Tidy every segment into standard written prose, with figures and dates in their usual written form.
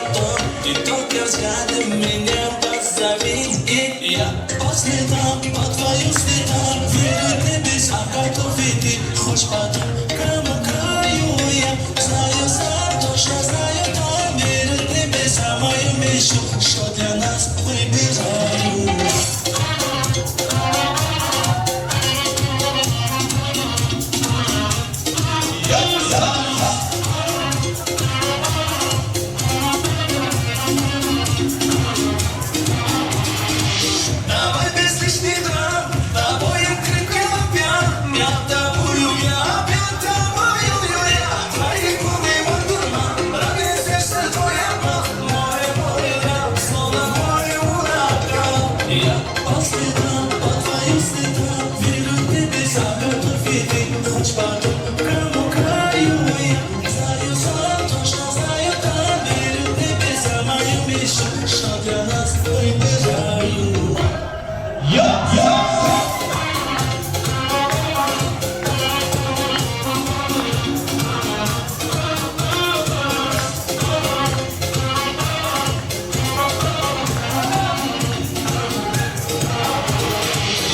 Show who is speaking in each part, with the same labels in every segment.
Speaker 1: потом. Ты только взглядом меня позови. И я по следам, по твоим следам, верю в небеса, готов идти хоть по другому краю. Я знаю сам, точно знаю, там верю в небеса мою мечту, что для нас выбираю. Давай без лишних драм, тобою крепко пьян, я тобою, я пьян тобою, я твои губы мой дурман, родное сердце твой обман, море, море, да, словно море ураган. Я по следам, по твоим следам, верю в небеса, готов идти хоть по другому краю. Я знаю сам, точно знаю, там верю в небеса, мою мечту, что для нас выбираю.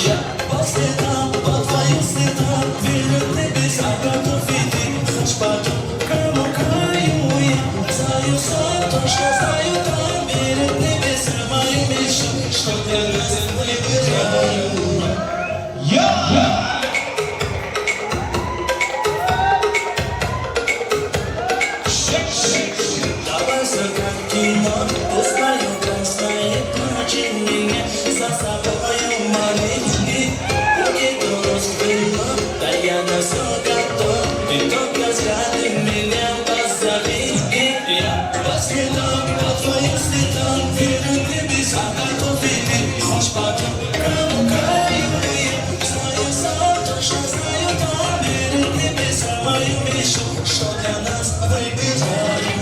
Speaker 1: Я по следам, по твоим следам, верю в небеса, готов идти хоть по другому краю. Я знаю сам, точно знаю, там верю в небеса, мою мечту, что для нас выбираю. Давай все как кино, пусть мое красное плачет меня за собою манит. Букет роз вино, да я на все готов, ты только взглядом меня позови. И я по следам, по твоим следам, верю в небеса, готов идти хоть по другому краю. Я знаю сам, точно знаю, там верю в небеса, мою мечту, что для нас выбираю.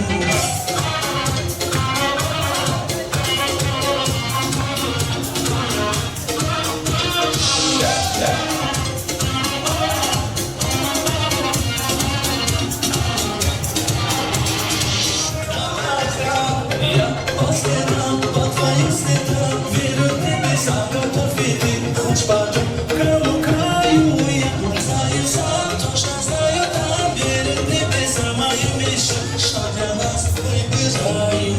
Speaker 1: Я по следам, по твоим следам, верю в небеса, готов идти хоть по другому краю. Я знаю сам, точно знаю, там верю в небеса, мою мечту, что для нас выбираю.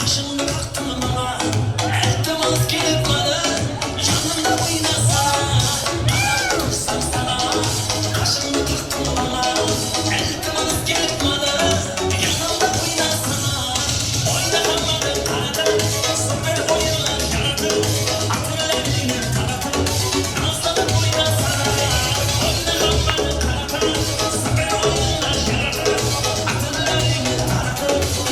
Speaker 1: Qashimni taqdim maga, iltimos kelib mana, yonimda o'ynasana. Tursam sana, qashimni taqdim maga, iltimos kelib mana, yonimda o'ynasana. O'yna hammani qaratib, super o'yinlar yaratib, aqllaringni qaratib, nozlanib o'ynasana. O'yna hammani qaratib, super o'yinlar yaratib, aqllaringni qaratib,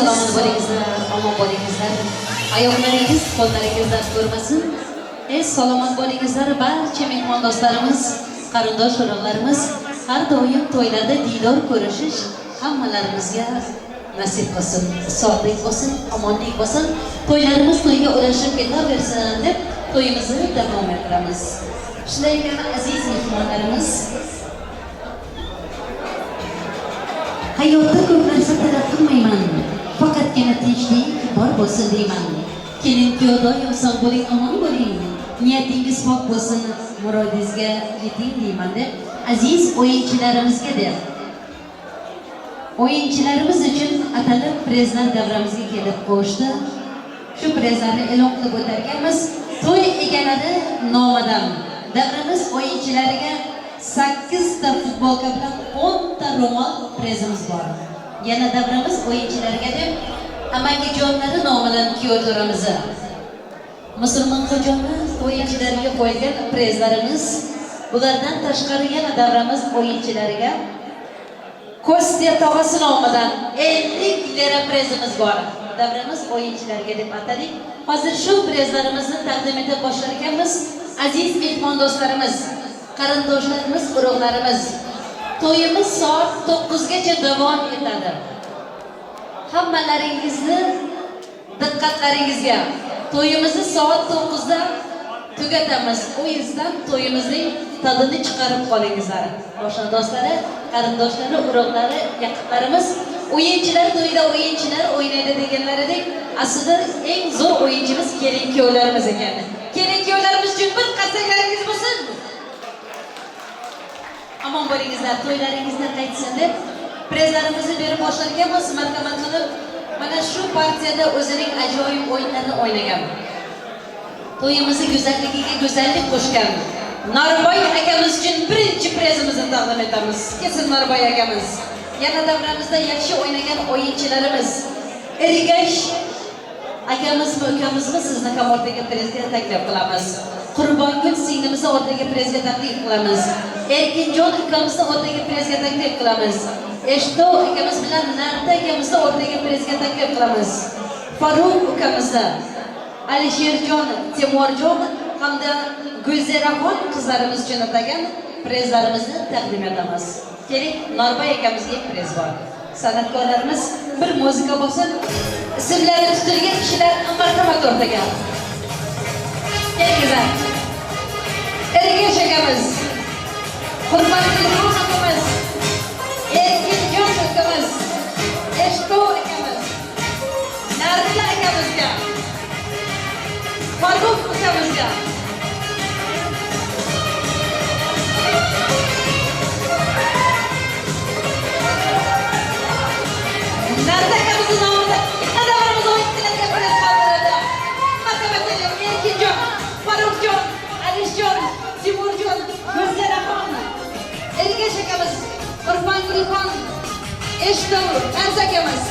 Speaker 2: Salomat bo'lingizlar, omon bo'lingizlar. Oyoqlaringiz qo'llaringizdan ko'rmasin. Salomat bo'lingizlar barcha mehmondo'stlarimiz, qarindosh urug'larimiz. Har doim to'ylarda diydor ko'rishish hammalarimizga nasib qilsin. Sog'lik bo'lsin, omonlik bo'lsin. To'ylarimiz to'yga ulashib ketaversin deb to'yimizni davom ettiramiz. Shunday ekan, aziz mehmonlarimiz, hayotda ko'p narsa talab qilmayman. Faqatgina tinchlik bor bo'lsin deyman. Kelin kuyov doim sog' bo'ling, omon bo'ling. Niyatingiz pok bo'lsin, murodingizga yeting deyman deb aziz o'yinchilarimizga deb. O'yinchilarimiz uchun atalib prezlar davramizga kelib qo'shdi. Shu prezlarni e'lon qilib o'tarkanmiz. To'y egalari nomidan davramiz o'yinchilariga 8 ta futbolka bilan 10 ta ro'mol prezimiz bor. Yana davramiz o'yinchilariga deb amakijonlari nomidan kuyov to'ramizni Musulmon qojoni o'yinchilariga qo'yilgan prezlarimiz. Bulardan tashqari yana davramiz o'yinchilariga Kostya tog'asi nomidan 50 lira prezimiz bor. Davramiz o'yinchilariga deb atadik. Hozir shu prezlarimizni taqdim etib boshlar ekanmiz. Aziz mehmondo'stlarimiz, qarindoshlarimiz, urug'larimiz, to'yimiz soat 9 gacha davom etadi. Hammalaringizni diqqatlaringizga to'yimizni soat 9 da tugatamiz. O yüzden to'yimizning tadini chiqarib qolingizlar. Oshna do'stlari, qarindoshlari, urug'lari, yaqinlarimiz, o'yinchilar to'yida o'yinchilar o'ynaydi deganlaridek, aslida eng zo'r o'yinchimiz kelin kuyovlarimiz ekan. Kelin kuyovlarimiz uchun bir qarsaklaringiz bo'lsin. Omon bo'lingizlar, to'ylaringizda qaytsin deb prezlarimizni berib boshlarkanmiz, marhamat qilib mana shu partiyada o'zining ajoyib o'yinlarini o'ynagan, to'yimizni go'zalligiga go'zallik qo'shgan Norboy akamiz uchun birinchi prezimizni taqdim etamiz. Kelsin Norboy akamiz. Yana davramizda yaxshi o'ynagan o'yinchilarimiz Ergash akamizmi, ukamizmi, sizni ham o'rtaga prezga taklif qilamiz. Qurbongul singlimizni o'rtaga prezga taklif qilamiz. Erkinjon ukamizni o'rtaga prezga taklif qilamiz. Eshtov akamiz bilan Narta akamizni o'rtaga prezga taklif qilamiz. Farruh ukamizni, Alisherjon, Temurjon hamda Gulziraxon qizlarimiz uchun atagan prezlarimizni taqdim etamiz. Keling, Norboy akamizga prez bor. San'atkorlarimiz bir muzika bo'lsin. Ismlari tutilgan kishilar marhamat o'rtaga. Kelingizlar. Ergash akamiz, Qurbongulxon akamiz, Erkinjon akamiz, Eshtov akamiz, Narta akamizga, Farruh ukamizga. Narta akamizni nomida ikkita davramiz o'yinchilarga prez qoldirildi. Marhamat qiling, Erkinjon, Farruhjon, Alishjon, Timurjon, Gulzaraxon, Ergash akamiz, Qurbongulxon, Eshtov, Narta akamiz.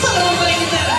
Speaker 2: Salomat bo'lingizlar.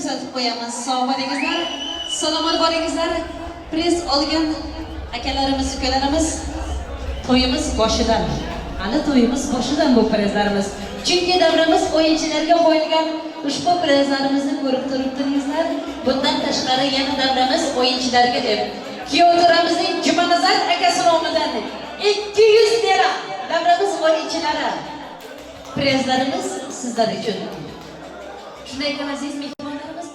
Speaker 2: Ko'rsatib qo'yamiz. Sog' bo'lingizlar, salomat bo'lingizlar. Priz olgan akalarimiz, ukalarimiz, to'yimiz boshidan. Hali to'yimiz boshidan bu prizlarimiz. Chunki davramiz o'yinchilarga qo'yilgan ushbu prizlarimizni ko'rib turibdingizlar. Bundan tashqari yana davramiz o'yinchilarga deb kuyov to'ramizning Jumanazar akasi nomidan 200 lira davramiz o'yinchilari. Prizlarimiz sizlar uchun. Shunday ekan, aziz.